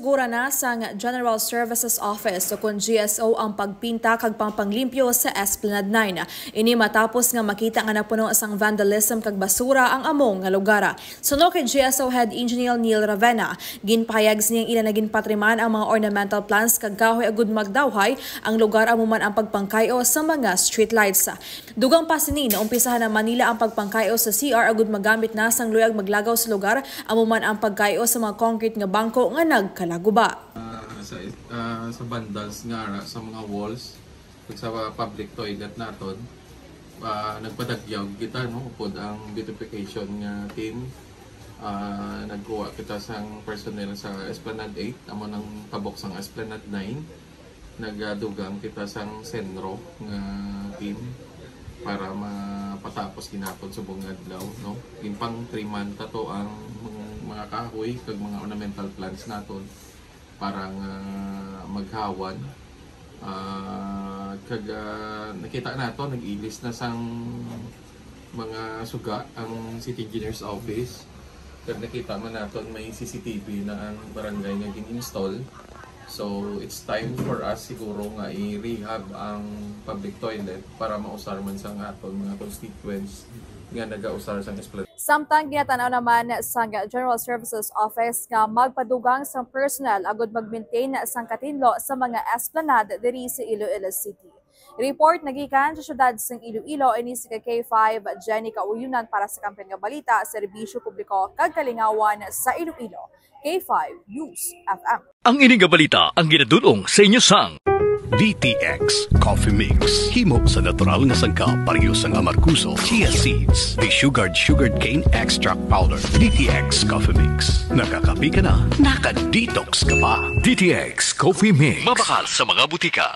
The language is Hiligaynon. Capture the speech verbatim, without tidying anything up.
Gura na sang General Services Office, o kon G S O, ang pagpinta kag pangpanglimpyo sa Esplanade nine. Ini matapos nga makita nga napuno sang vandalism kag basura ang amo nga lugar. Suno kay G S O Head Engineer Neil Ravenna, ginpahayag sini ang ila na ginpatriman ang mga ornamental plants kag kahoy agud magdawhay ang lugar, amo man ang pagpangkay-o sa mga streetlights. Dugang pa sini, naumpisahan na man nila ang pagpangkay-o sa C R agud magamit na sang luyag maglagaw sa lugar, amo man ang pagkay-o sa mga concrete nga bangko nga nagkalaguba. Ah, sa, ah, sa vandals nga ara sa mga walls, ug sa public toilet naton, ah, nagpadagyag kita, no, upod ang beautification nga team. Ah, nagkuha kita sang personnel sa Esplanade eight, amo nang tabok sang Esplanade nine. Nagadugang kita sang Senro nga team para mapatapos ginapon subong adlaw, no? Ginpang-trim-an ta to ang mga, mga kahoy kag mga ornamental plants naton para nga maghawan. Ah, kag, ah, nakita nato, nag-ilis na sang mga suga ang City Engineer's Office. Kag nakita man naton may C C T V na ang barangay nga gin-install. So, it's time for us siguro nga i-rehab ang public toilet para mausar man sang aton mga constituents nga nagausar sang Esplanade. Samtang ginatanaw naman sang General Services Office nga magpadugang sang personnel agud mag-maintain sang katinlo sa mga esplanade diri sa Iloilo City. Report nagikan sa siyudad sang Iloilo, ini si K five Jenny Kauyunan para sa Kampiyon nga Balita, Serbisyo Publiko kag Kalingawan sa Iloilo, K five News F M. Ang ini nga balita ang ginadul-ong sa inyo sang D T X Coffee Mix. Himo sa natural nga sangkap, pareho sang amargoso, chia seeds, desugared sugarcane extract powder. D T X Coffee Mix. Nakakape ka na, naka-detox ka pa. D T X Coffee Mix. Mabakal sa mga butika.